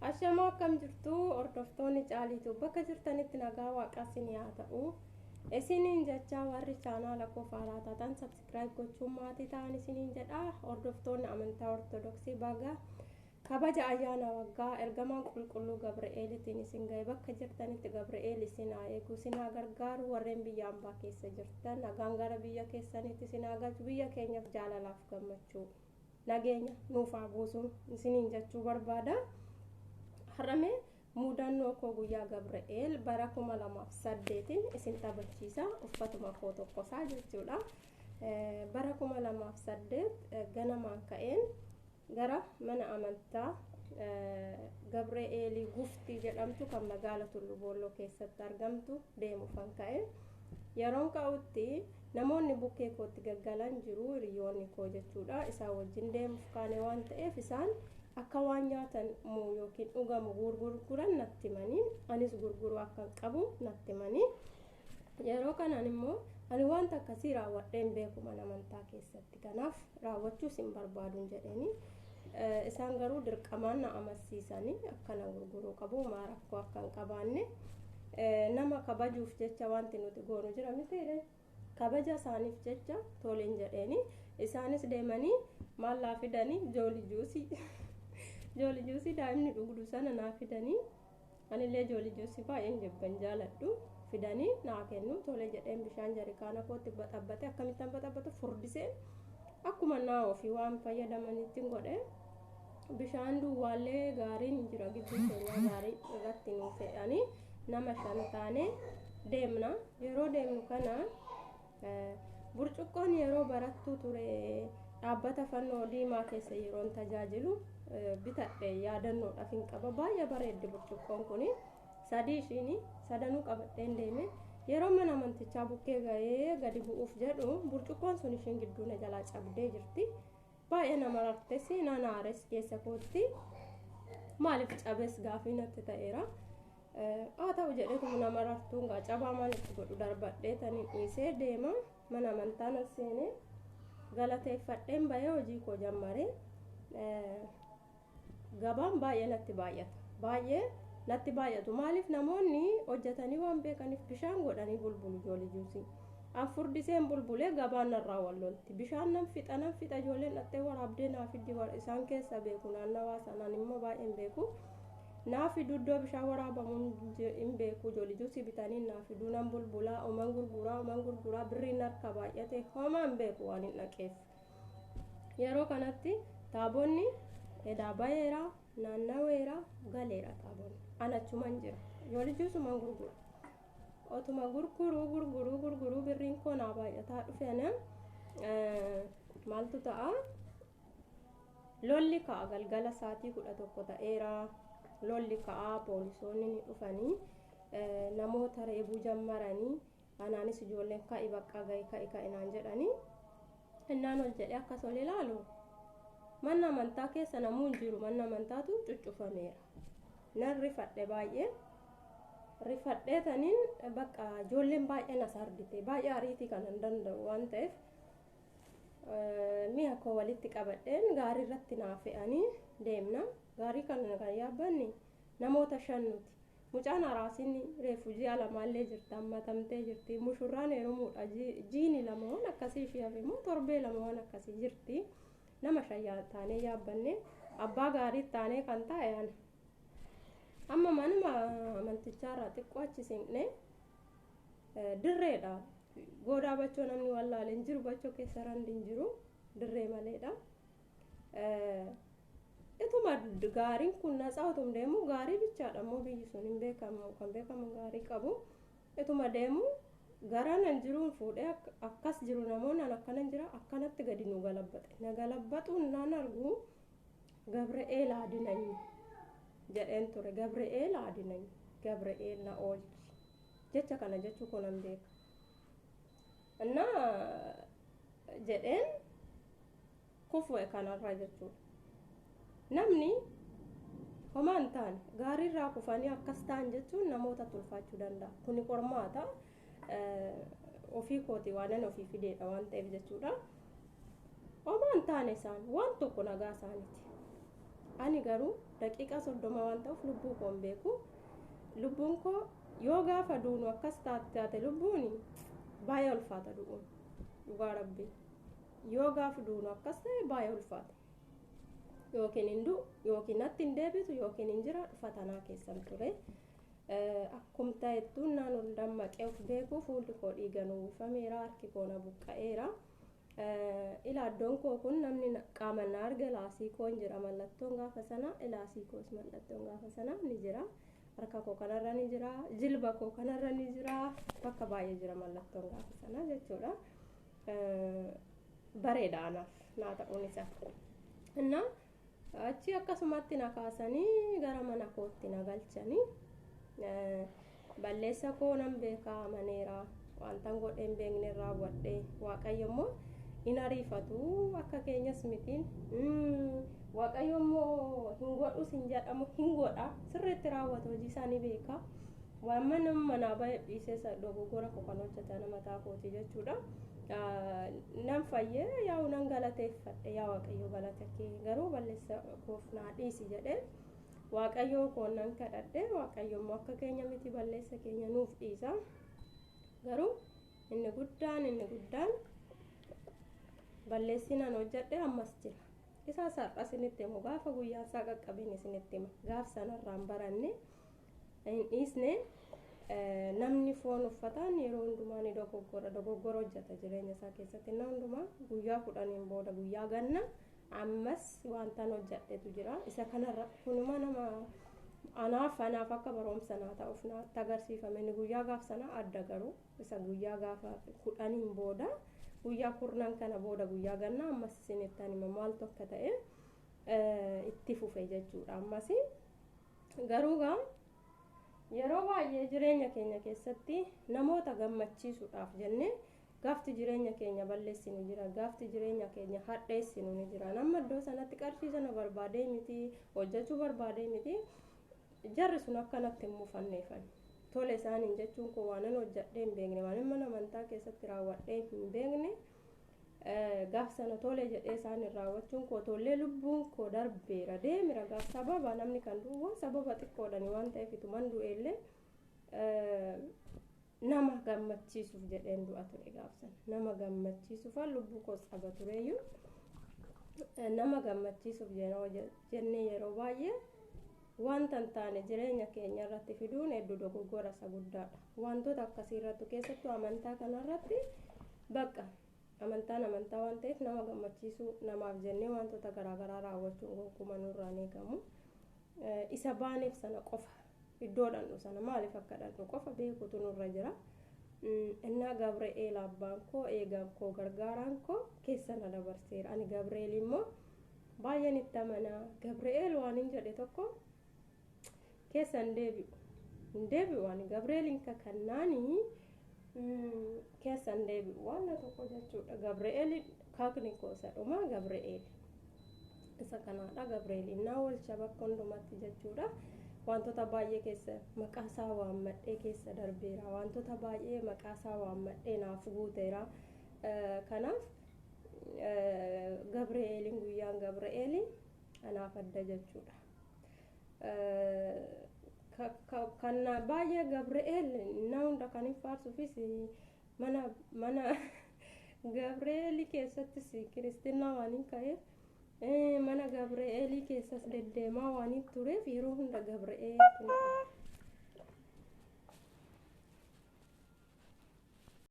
Ashamaa, akkam jirtu hordoftoonni Caaliitu? Bakka jirtanitti nagaa waaqaa isin haa ta'u isiniin jecha. Warri chaanaala koo haaraa taatan subscribe gochuun maatii ta'an isiniin jedha. Hordoftoonni amantaa Ortodoksii, baga kabaja ayyaana waggaa ergamaan qulqulluu Gabri'eelitiin isin ga'e. Bakka jirtanitti Gabri'eel isin haa eegu, isin haa gargaaru. Warreen biyya ambaa keessa jirtan nagaan gara biyya keessanitti isin haa galchu. Biyya keenyaaf jaalalaaf gammachuu, nageenya nuuf haa buusuun isiniin jechuu barbaada. Har'ame mudannoo koo guyyaa Gabri'eel bara 2008n isin taphachiisa. Uffatuma koo tokkosaa jechuudha. Bara 2008 ganamaan ka'een gara mana amantaa Gabri'eelii Guftii jedhamtu kan magaala Tullu Boolloo keessatti argamtu deemuufan ka'e. Yeroon ka'utti namoonni bukkee kootti gaggalan jiru, hiriyoonni koo jechuudha. Isaan wajjin deemuuf kaane waan ta'eef, isaan akka waan nyaatamu yookiin dhugamu gurguran natti himanii, anis gurguruu akka qabu natti himanii. Yeroo kanaan immoo ani wanta akkasii raawwadheen beeku mana amantaa keessatti, kanaaf raawwachuus hin barbaaduun jedheeni. Isaan garuu dirqamaan na amansiisanii akkana gurguruu qabu, maa rakkoo akka hin qabaanne, nama kabajuuf jecha wanti nuti goonu jira mitiire, kabaja isaaniif jecha toleen jedheeni. Isaanis deemanii maal naa fidanii? Joolly juice, Joolly juice daa'imni dhugdu sana naa fidanii. Anillee Joolly juice baay'een jibban, jaaladhu. Fidanii naa kennu. Tole jedheen bishaan jarikaana kootti baxabbate. Akkamittan baxabbate? Furdiseen akkuma naa ofii waan fayyadamanitti godhe. Bishaan duwwaallee gaariin jira gidduu keenyaa, gaarii irratti nuu fe'anii nama shan taane deemna. Yeroo deemnu kana burcuqqoon yeroo barattuu ture dhaabbata fannoo diimaa keessa yeroon tajaajilu bitadhe yaadannoodhaaf hin qaba. Baay'ee bareeddi burcuqqoon kuni. Sadii ishiin sadanuu qabadheen deeme. Yeroo mana amantichaa bukkee ga'ee gadi bu'uuf jedhu, burcuqqoon sun ishiin gidduu na jalaa cabdee jirti. Baay'ee nama rartes, nan aares. Keessa kootti maaliif cabes gaafii natti ta'eera. Haa ta'u jedheetu, nama rartuun gaa cabaa maal itti godhu, darbadhee taniin dhiisee deema. Mana amantaa nan seenee, galateeffadheen bahee hojii koo jammaree. Gabaan baay'ee natti baay'ata, baay'ee natti baay'atu. Maaliif? Namoonni hojjetanii waan beekaniif bishaan godhanii bulbulu Joolly juice. An furdiseen bulbulee gabaan narraa wal lolti. Bishaan nan fixa, nan fixa. Ijoolleen dhattee waraabdee naa fiddi. Isaan keessa beeku naannawaa sanaan, immoo baay'een beeku. Naa fidu, iddoo bishaan waraabamu hin beeku. Joolly juice bitanii naa fiduu, nan bulbulaa, oman gurguraa, oman gurguraa. Birriin harka baay'ate, homaa hin beeku waan hin dhaqeef. Yeroo kanatti taabonni edaa baheera, naannaweera, galeera taabonni. An achuman jira, Joolly juicuman gurgura. Otuma gurguruu, gurguruu, gurguruu, birriin koo naa baay'ataa dhufeena maaltu ta'a? Lolli ka'a. Galgala sa'aatii 11 ta'eera. Lolli ka'a, poolisoonni ni dhufanii namoota reebuu jammaranii. Anaanis ijoolleen "Ka'i, bakka ga'i, ka'i, ka'i" naan jedhanii. Innaan ol jedhee akkas ol ilaalu, manni amantaa keessa namuu hin jiru, manni amantaatu cuccufameera. Nan rifadhe, baay'ee rifadhee taniin bakka ijoolleen baay'ee na sardite. Baay'ee ariitii kan hin danda'u waan ta'eef, mi'a koo walitti qabadheen gaarii irratti naa fe'anii deemna. Gaarii kana kan yaabbanni namoota shan nuti. Mucaan haraasiin reefu ji'a lamaallee jirti, hammatamtee jirti. Mushurraan heerumuudha, jiini 2 waan akkasii ishee hafe immoo torbee 2 waan akkasii jirti. Nama shan taanee yaabbanne. Abbaa gaarii taanee kan taa'e ana. Amma manuma amantichaarraa xiqqoo achi siinqne, dirreedha. Goodaa bachoo namni wallaalee hin jiru, bachoo keessa randi hin jiru, dirree maleedha. Ituma gaariin kun natsaa utum deemu, gaarii bichaadha immoo biyyi sun hin beekamu, kan beekamu gaarii qabu. Ituma deemu garaa nan jiruun fuudhee akkas jiru, namoonni an akkanan jira, akkanatti gadi nu galabbate. Na galabbaxuun naan argu, "Gabri'eel adinany" jedheen ture. "Gabri'eel adinany, Gabri'eel na oolchi" jecha kana jechuu koo nan beeka. Innaa jedheen kufu'e kanarra jechuudha. Namni homaa hin taane gaariirraa kufanii akkas ta'an jechuun namoota tulfaachuu danda'a. Kuni qormaata ofii kooti, waanan ofii fideedha waan ta'eef jechuudha. Homaa hin taane isaan, waan tokko nagaa isaaniiti. Ani garuu Daqiiqaa 30 waan ta'uuf lubbuu koo hin beeku. Lubbuun koo yoo gaafa duunu akkas taate lubbuun baay'ee ulfaata du'uun, dhugaa rabbi. Yoo gaafa duunu akkas ta'e baay'ee ulfaata. Yookiin hin du'u, yookiin natti hin deebitu, yookiin hin jiraadhu, fatanaa keessan ture. Akkum ta'ettuun naan ol dammaqee of beeku, fuulli koo dhiigan uwwifameera, harki koo na buqqa'eera. Ilaaddoon koo kun namni qaama na arge laasii koon jira mallattoon gaafa sana, ilaasii koos mallattoon gaafa sana ni jira. Harka koo kanarra ni jira, jilba koo kanarra ni jira, bakka baay'ee jira mallattoon gaafa sana jechuudha. Bareeda anaaf naa ta'uun isaa. Innaa achi akkasumatti na kaasanii gara mana kootti na galchanii, balleessa koo nan beekaa, amaneera, wantan godhee hin beekne raawwadhe. Waaqayyo immoo hin ariifatu, akka keenyas mitiin. Waaqayyo immoo hin godhus hin jedhamu, hin godha, sirriitti raawwata, hojii isaa ni beeka. Waan mana manaa baay'ee dhiisee dogoggora koo kan hojjetan mataa kooti jechuudha. Nan fayyee, yaa'u nan galateeffadhe, yaa Waaqayyo galata kee, garuu balleessa koof naa dhiisi jedhee Waaqayyoo koo nan kadhadhe. Waaqayyo immoo akka keenya miti, balleessa keenya nuuf dhiisa. Garuu inni guddaan balleessinaan hojjedhe ammas jira. Isaa har'a isinitti himu, gaafa guyyaa isaa qaqqabeen isinitti hima. Gaaf sanarraan baranne hin dhiisne. Namni foon uffataan yeroo hundumaa ni dogoggora, dogoggora hojjeta jireenya isaa keessatti. Inni hundumaa guyyaa 10n booda, guyyaa ganna, ammas wantaan hojjedhetu jira. Isa kanarra kunuma nama anaaf akka barumsa naa ta'uuf naatti agarsiifame. Inni guyyaa gaaf sana adda, garuu isa guyyaa gaafa 10n booda, guyyaa 10 kana booda, guyyaa gannaa, ammas isinittan hima maaltu akka ta'e itti fufe jechuudha. Ammas garuu gaa yeroo baay'ee jireenya keenya keessatti namoota gammachiisuudhaaf jennee gaafti jireenya keenya balleessinu jira, gaafti jireenya keenya hadheessinu ni jira. Nama iddoo sanatti qarshii sana barbaadee miti, hojjechuu barbaadee miti, jarri sun akkanatti hin mufanneefan tole isaaniin jechuun koo waanan hojjedhee hin beekne, waan mana amantaa keessatti raawwadhee hin beekne, gaaf sana tole jedhee isaaniin raawwachuun koo tollee lubbuun koo darbeera, deemira. Gaaf sababa namni kan du'u waan sababa xiqqoodhani waan ta'eef, ituman du'eellee nama gammachiisuuf jedheen du'a ture. Gaaf sana nama gammachiisuufaan lubbuu koo saba tureeyyuu. Nama gammachiisuuf jennee yeroo baay'ee wanta hin taane jireenya keenya irratti fiduun hedduu dogoggora isa guddaadha. Wantoota akkasii irratti, keessattuu amantaa kanarratti, bakka amantaan amantaa waan ta'eef, nama gammachiisuu namaaf jennee wantoota garaagaraa raawwachuun gonkumaa nurraa hin eegamu. Isa baaneef sana qofa, iddoo dhandhu sana maaliif akka dhandhu qofa beekutu nurra jira. Innaa Gabre'eel abbaan koo, eegaan koo, gargaaraan koo keessa na dabarseera. Ani Gabre'eel immoo baay'een itti amanaa. Gabre'eel waan hin jedhe tokko keessa hin deebi'u. Hin deebi'u, ani Gabre'eeliin kakannaanii keessa hin deebi'u waan tokko jechuudha. Gabre'eel kaakni koo isa dhuma Gabre'eel. Isa kanaadha, Gabre'eel innaa oolcha bakka hundumatti jechuudha. Wantoota baay'ee keessa maqaa isaa waammadhee keessa darbeera. Wantoota baay'ee maqaa isaa waammadhee naaf guuteera. Kanaaf Gabre'eeliin, guyyaan Gabre'eeliin anaaf adda jechuudha. Kan baay'ee Gabre'eel na hunda kan hin faarsuufis mana Gabre'eelii keessattis kiristinnaa waan hin ka'eef, mana Gabre'eelii keessas deddeemaa waan hin tureef, yeroo hunda Gabre'eeltu na dhufa.